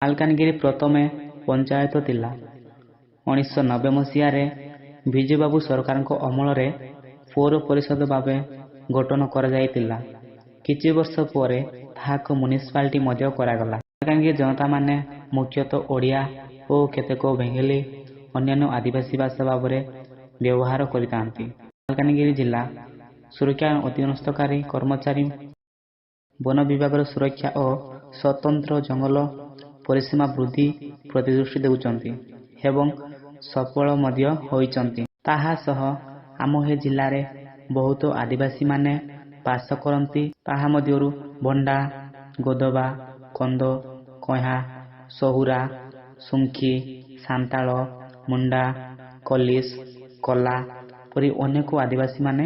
ମାଲକାନଗିରି ପ୍ରଥମେ ପଞ୍ଚାୟତ ଥିଲା। 1990 ମସିହାରେ ବିଜୁବାବୁ ସରକାରଙ୍କ ଅମଳରେ ପୌର ପରିଷଦ ଭାବେ ଗଠନ କରାଯାଇଥିଲା। କିଛି ବର୍ଷ ପରେ ତାହାକୁ ମ୍ୟୁନିସିପାଲିଟି ମଧ୍ୟ କରାଗଲା। ମାଲକାନଗିରି ଜନତାମାନେ ମୁଖ୍ୟତଃ ଓଡ଼ିଆ ଓ କେତେକ ବେଙ୍ଗଲୀ, ଅନ୍ୟାନ୍ୟ ଆଦିବାସୀ ଭାଷା ଭାବରେ ବ୍ୟବହାର କରିଥାନ୍ତି। ମାଲକାନଗିରି ଜିଲ୍ଲା ସୁରକ୍ଷା ଅଧୀନସ୍ଥକାରୀ କର୍ମଚାରୀ, ବନ ବିଭାଗର ସୁରକ୍ଷା ଓ ସ୍ୱତନ୍ତ୍ର ଜଙ୍ଗଲ ପରିସୀମା ବୃଦ୍ଧି ପ୍ରତି ଦୃଷ୍ଟି ଦେଉଛନ୍ତି ଏବଂ ସଫଳ ମଧ୍ୟ ହୋଇଛନ୍ତି। ତାହା ସହ ଆମ ଏ ଜିଲ୍ଲାରେ ବହୁତ ଆଦିବାସୀମାନେ ବାସ କରନ୍ତି। ତାହା ମଧ୍ୟରୁ ବଣ୍ଡା, ଗୋଦବା, କନ୍ଧ, କୟାଁ, ସହୁରା, ସୁଙ୍ଖି, ସାନ୍ତାଳ, ମୁଣ୍ଡା, କଲିସ, କଲା ପରି ଅନେକ ଆଦିବାସୀମାନେ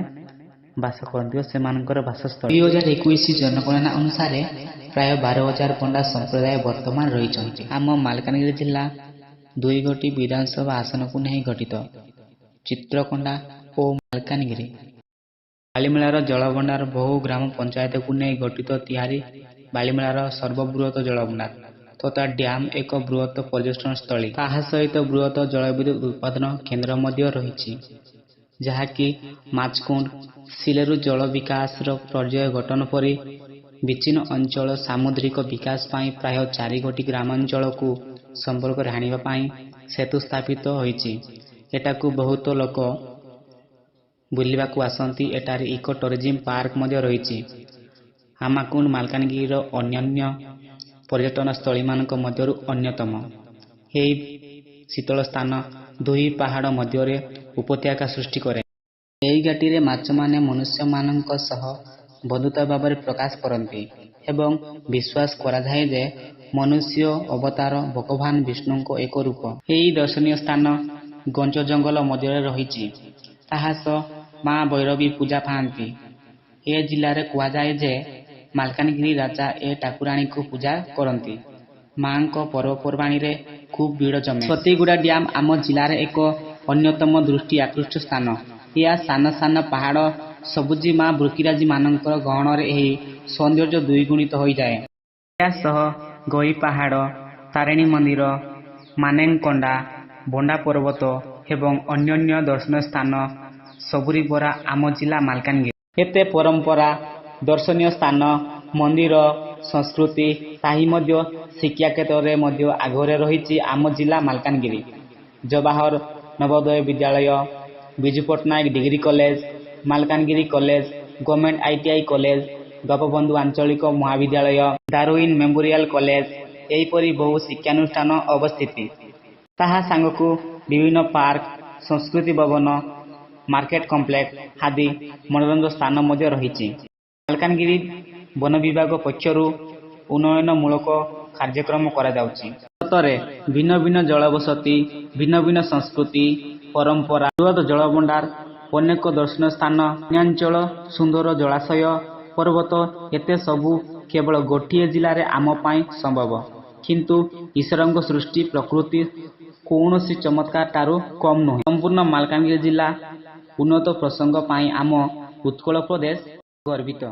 ବାସ କରନ୍ତି ଓ ସେମାନଙ୍କର ବାସସ୍ଥଳୀ। 2021 ଜନଗଣନା ଅନୁସାରେ ପ୍ରାୟ 12,000 ବଣ୍ଡା ସମ୍ପ୍ରଦାୟ ବର୍ତ୍ତମାନ ରହିଛନ୍ତି। ଆମ ମାଲକାନଗିରି ଜିଲ୍ଲା ଦୁଇଗୋଟି ବିଧାନସଭା ଆସନକୁ ନେଇ ଗଠିତ, ଚିତ୍ରକୋଣ୍ଡା ଓ ମାଲକାନଗିରି। ବାଲିମେଳାର ଜଳଭଣ୍ଡାର ବହୁ ଗ୍ରାମ ପଞ୍ଚାୟତକୁ ନେଇ ଗଠିତ ତିଆରି ବାଲିମେଳାର ସର୍ବବୃହତ ଜଳଭଣ୍ଡାର ତଥା ଡ୍ୟାମ ଏକ ବୃହତ ପର୍ଯ୍ୟଟନ ସ୍ଥଳୀ। ତାହା ସହିତ ବୃହତ ଜଳବିଦ୍ୟୁତ ଉତ୍ପାଦନ କେନ୍ଦ୍ର ମଧ୍ୟ ରହିଛି, ଯାହାକି ମାଛକୁଣ୍ଡ ସିଲେରୁ ଜଳ ବିକାଶର ପର୍ଯ୍ୟାୟ ଗଠନ ପରି ବିଚ୍ଛିନ୍ନ ଅଞ୍ଚଳ ସାମୁଦ୍ରିକ ବିକାଶ ପାଇଁ ପ୍ରାୟ ଚାରିଗୋଟି ଗ୍ରାମାଞ୍ଚଳକୁ ସମ୍ପର୍କରେ ଆଣିବା ପାଇଁ ସେତୁ ସ୍ଥାପିତ ହୋଇଛି। ଏଠାକୁ ବହୁତ ଲୋକ ବୁଲିବାକୁ ଆସନ୍ତି। ଏଠାରେ ଇକୋ ଟୁରିଜିମ୍ ପାର୍କ ମଧ୍ୟ ରହିଛି। ହାମାକୁଣ୍ଡ ମାଲକାନଗିରିର ଅନ୍ୟାନ୍ୟ ପର୍ଯ୍ୟଟନ ସ୍ଥଳୀମାନଙ୍କ ମଧ୍ୟରୁ ଅନ୍ୟତମ। ଏହି ଶୀତଳ ସ୍ଥାନ ଦୁଇ ପାହାଡ଼ ମଧ୍ୟରେ ଉପତ୍ୟକା ସୃଷ୍ଟି କରେ। ଏହି ଘାଟିରେ ମାଛମାନେ ମନୁଷ୍ୟମାନଙ୍କ ସହ ବନ୍ଧୁତା ଭାବରେ ପ୍ରକାଶ କରନ୍ତି ଏବଂ ବିଶ୍ୱାସ କରାଯାଏ ଯେ ମନୁଷ୍ୟ ଅବତାର ଭଗବାନ ବିଷ୍ଣୁଙ୍କ ଏକ ରୂପ। ଏହି ଦର୍ଶନୀୟ ସ୍ଥାନ ଘଞ୍ଚ ଜଙ୍ଗଲ ମଧ୍ୟରେ ରହିଛି। ତାହା ସହ ମା ଭୈରବୀ ପୂଜା ପାଆନ୍ତି। ଏ ଜିଲ୍ଲାରେ କୁହାଯାଏ ଯେ ମାଲକାନଗିରି ରାଜା ଏ ଠାକୁରାଣୀଙ୍କୁ ପୂଜା କରନ୍ତି। ମାଙ୍କ ପର୍ବପର୍ବାଣୀରେ ଖୁବ୍ ଭିଡ଼ ଜମେ। ସତୀଗୁଡ଼ା ଡ୍ୟାମ ଆମ ଜିଲ୍ଲାରେ ଏକ ଅନ୍ୟତମ ଦୃଷ୍ଟି ଆକୃଷ୍ଟ ସ୍ଥାନ। ଏହା ସାନ ସାନ ପାହାଡ଼, ସବୁଜିମା ବୃକ୍ଷରାଜିମାନଙ୍କର ଗହଣରେ ଏହି ସୌନ୍ଦର୍ଯ୍ୟ ଦ୍ୱିଗୁଣିତ ହୋଇଯାଏ। ଏହା ସହ ଗଇ ପାହାଡ଼, ତାରିଣୀ ମନ୍ଦିର, ମାନେଙ୍କୋଣ୍ଡା, ବଣ୍ଡା ପର୍ବତ ଏବଂ ଅନ୍ୟାନ୍ୟ ଦର୍ଶନୀୟ ସ୍ଥାନ ସବୁରି ଭରା ଆମ ଜିଲ୍ଲା ମାଲକାନଗିରି। ଏତେ ପରମ୍ପରା, ଦର୍ଶନୀୟ ସ୍ଥାନ, ମନ୍ଦିର, ସଂସ୍କୃତି ଥାଇ ମଧ୍ୟ ଶିକ୍ଷା କ୍ଷେତ୍ରରେ ମଧ୍ୟ ଆଗରେ ରହିଛି ଆମ ଜିଲ୍ଲା ମାଲକାନଗିରି। ଜବାହର ନବୋଦୟ ବିଦ୍ୟାଳୟ, Biju Patnaik degree college, Malkangiri college, government ITI college, Gopabandhu ଆଞ୍ଚଳିକ ମହାବିଦ୍ୟାଳୟ, ଦାରୁଇନ୍ ମେମୋରିଆଲ କଲେଜ, ଏହିପରି ବହୁ ଶିକ୍ଷାନୁଷ୍ଠାନ ଅବସ୍ଥିତି। ତାହା ସାଙ୍ଗକୁ ବିଭିନ୍ନ ପାର୍କ, ସଂସ୍କୃତି ଭବନ, ମାର୍କେଟ କମ୍ପ୍ଲେକ୍ସ ଆଦି ମନୋରଞ୍ଜନ ସ୍ଥାନ ମଧ୍ୟ ରହିଛି। ମାଲକାନଗିରି ବନ ବିଭାଗ ପକ୍ଷରୁ ଉନ୍ନୟନମୂଳକ କାର୍ଯ୍ୟକ୍ରମ କରାଯାଉଛି। ସତରେ ଭିନ୍ନ ଭିନ୍ନ ଜଳବସତି, ଭିନ୍ନ ଭିନ୍ନ ସଂସ୍କୃତି, ପରମ୍ପରା, ବୃହତ ଜଳଭଣ୍ଡାର, ଅନେକ ଦର୍ଶନୀୟ ସ୍ଥାନ, ବନ୍ୟାଞ୍ଚଳ, ସୁନ୍ଦର ଜଳାଶୟ, ପର୍ବତ, ଏତେ ସବୁ କେବଳ ଗୋଟିଏ ଜିଲ୍ଲାରେ ଆମ ପାଇଁ ସମ୍ଭବ। କିନ୍ତୁ ଈଶ୍ୱରଙ୍କ ସୃଷ୍ଟି ପ୍ରକୃତି କୌଣସି ଚମତ୍କାର ଠାରୁ କମ୍ ନୁହେଁ। ସମ୍ପୂର୍ଣ୍ଣ ମାଲକାନଗିରି ଜିଲ୍ଲା ଉନ୍ନତ ପ୍ରସଙ୍ଗ ପାଇଁ ଆମ ଉତ୍କଳ ପ୍ରଦେଶ ଗର୍ବିତ।